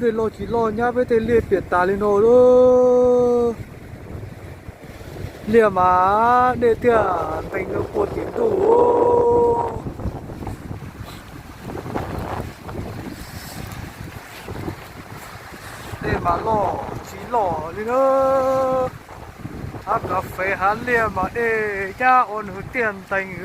Dej loj tsis loj nyab peb tej liaj piam tas li no lawm. Liaj mas dej tiaj ntees rau puag tim ntuj. Dej mas loj tsis loj li na. Hav kas fes hav liaj mas dej nyab ua nws tiaj ntees.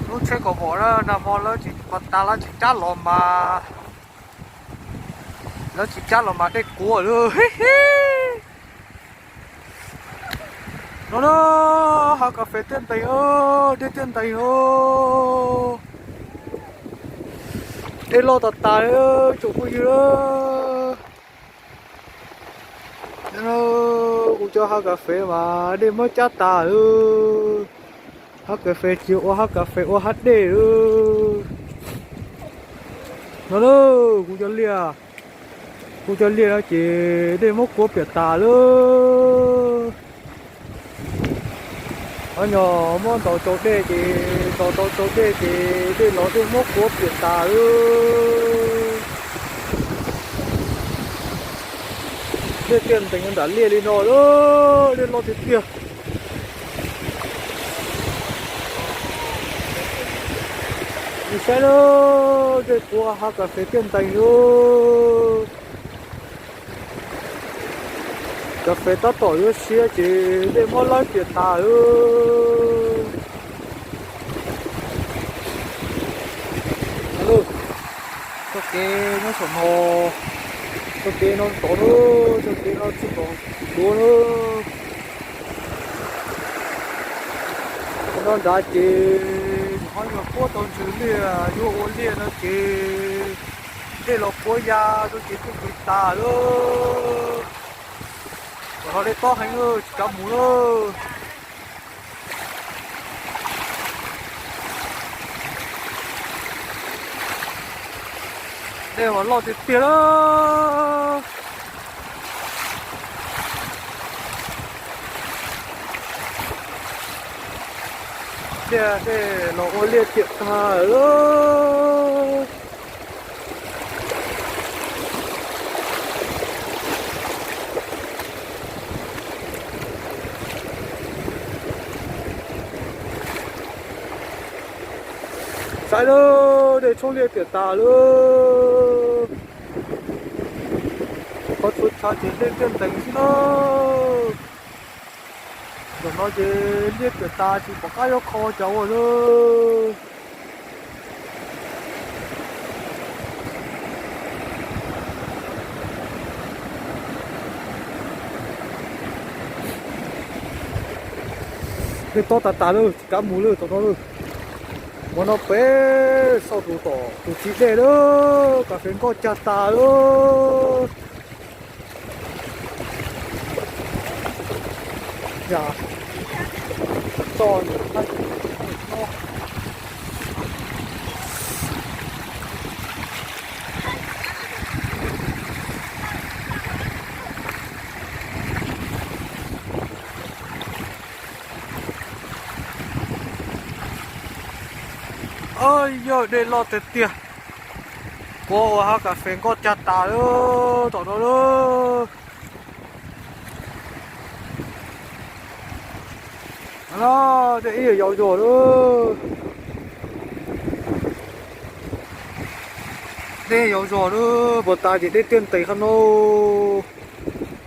Lub tsheb kaus vom na, nag hmo lawv tsis, pas tas lawv tsis cab los mas, lawv tsis cab los mas dej kuav lawm. No na, hav kas fes tiaj ntees, dej tiaj ntees os. Dej loj tas tas li tsoom phooj ywg. Kuv cov hav kas fes mas dej muab cab tas lawm. Hav kas fes tsis ua hav kas fes, ua hav dej lawm. No na, kuv cov liaj, kuv cov liaj no ces dej muab kuav piam tas lawm. Qhov nyuag muab ntaus tsau dej ces, ntaus tau tsau dej ces dej los dej muab kuav piam tas lawm. Dej tiaj ntees nram liaj li no lawm, dej loj tiag tiag. Saib lawm, dej kuav hav kas fes tiaj ntees lawm. Kas fes tab tom yuav siav ces dej muab lawb piam tas lawm. Txoj kev nyob saum no, txoj kev no tod na, txoj kev no txog tom duav na. No nrad ces nws ho yuav puab tau ntsws liaj yuav ua liaj no ces dej los kuav ya rau ces twb nqis tas lawm. Tam no dej tob heev lawm tsis kav mus lawm. Dej mas loj tiag tiag lawm. Liaj dej los ua liaj tiam tag lawm. Saib lawm, dej tshoob liaj tiam tas lawm. Qhov tsuas tshav ces dej tiaj ntees xwb na. Zaum no ces liaj tiam tas tsis pom qab yuav kho cas ua lawm. Dej tob tas tas lawm tsis kav mus lawm tom no lawm. Ua no peb xauj tus tom tus txiv dej lawm, kas fes nkoj cag tas lawm. Yog dej loj tiag tiag, kuav ua hav kas fes nkoj cag tas lawm tom no lawm. Dej ib yam yau zog lawm. Dej yau zog lawm, puas tas ces dej tiaj ntees qhov no.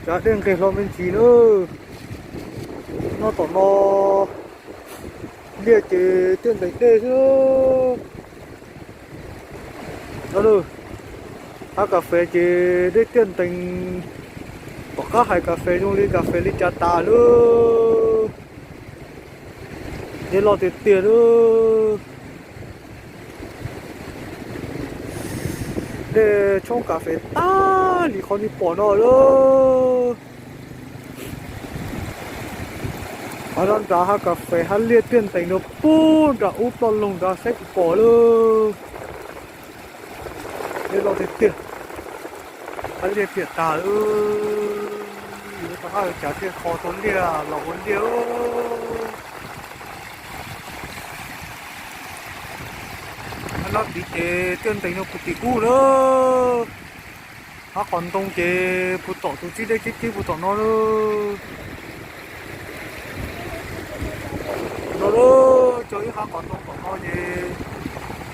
Tsam dej nqes hlo me ntsis lawm. Nyob tom no liaj ces tiaj ntees dej xwb. Hav kas fes ces dej tiaj ntees, tom qab hais kas fes zoo li kas fes li cas tas lawm. Dej loj tiag tiag lawm. Dej tshoob kas fes tag li qhov nej pom no lawm. Qhov no nrad hav kas fes hav liaj tiaj ntees rau puag nram ub ploj loog nrad saib tsis pom lawm. Dej loj tiag tiag. Hab liaj piam tag lawm, yuav tau hab cav thiaj kho tau liaj los ua liaj. Hab no tid ces tiaj ntees no puv tim ub lawm. Hab qos ntoo ces puv tom tus txib dej tib tib puv tom no lawm. No lawm, cog ib hab qos ntoo tom no ces,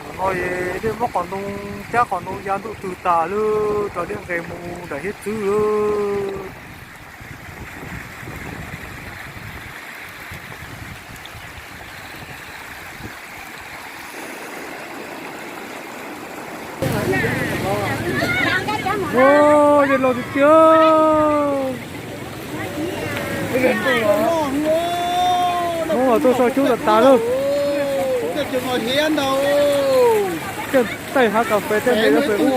tom no es dej muab qos ntoo, cab qos ntoo ya ntuj twg tas lawm, rau dej nqes mus nram hiab txwb lawm. Ua, yog los tiag tiag. Hmoob los tuaj sau coob tas tas lawm. Coj taij hab kas fes tej ntev rau pem ub.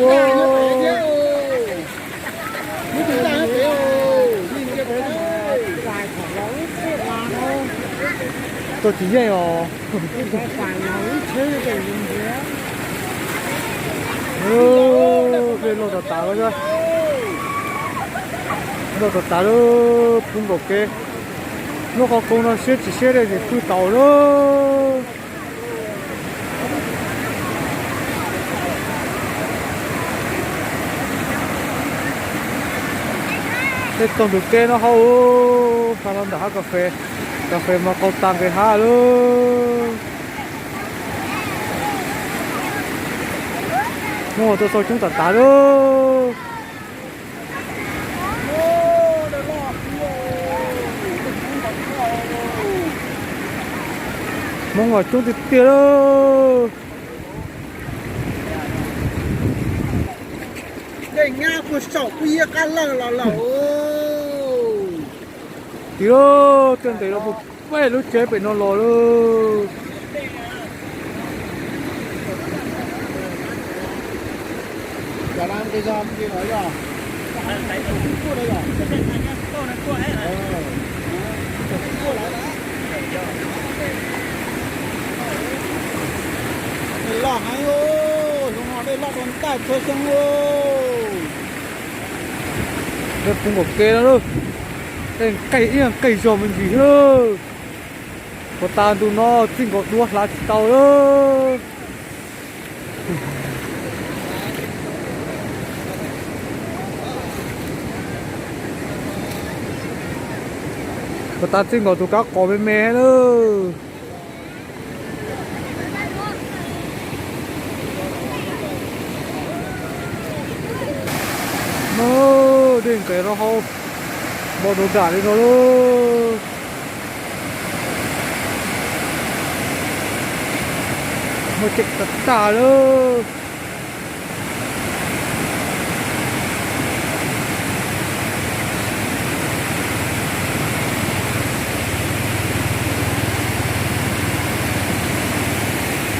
Tuaj tsis yeej os. Peb loj tas tas lawm, loj tas tas lawm, pub nkaus kev. Lub qhov koog no siab tsis siab dej tsis pw tau lawm. Tej tog ntug kev no hauv, xa los ntawm hab kas fes, kas fes mas qaug tas nqes hab lawm. Hmoob tuaj sau coob tas tas lawm. Hmoob los coob tiag tiag lawm. Dej nyab puag saum kuj yiab qab lawg los lawm. Tim lawm, tiaj ntees los puag pem lub tsev pem no los lawm. Dej loj heev, zoo no dej loj dua ntaj txhua xyoo. Dej puv nkaus kev no lawm, dej nqes ib yam nqes zog me ntsis thiab lawm. Puag ta ntu no txij nkaus dua hlav tsis tau lawm. Puag ta txij nkaus tus kab qos me me lawm. No, dej nqes rau hauv, npau ntuv dam li no lawm. Muaj ceem tas tas lawm.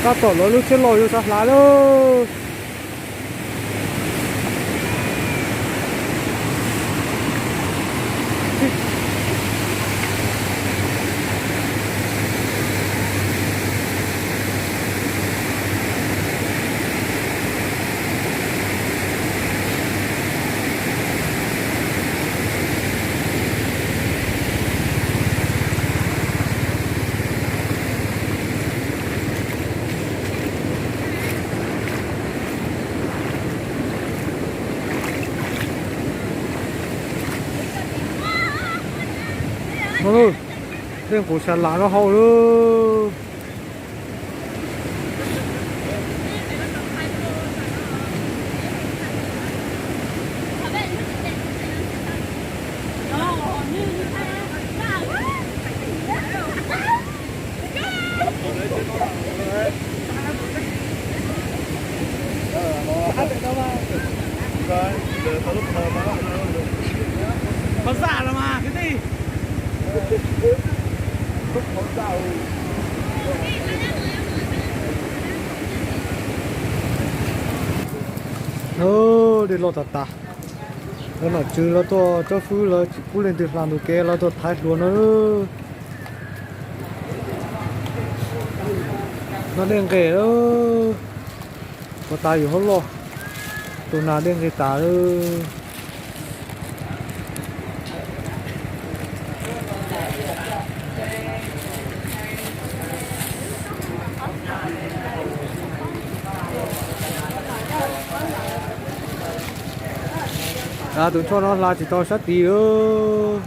Tab tom lawv lub tsheb loj yuav sawv hlav lawm. Dej nqus sa las rau hauv lawm. Dej loj tas tas. Lawv nom tswv lawv tuaj, tsob fwb lawv tsis pub leej twg hla ntug kev, lawv tuaj thaiv hluas no. No dej nqes lawm, puag ta yus hauv loj, tus nas dej nqes tas lawm. Tus tshuaj no hla tsis tau sab tid lawm.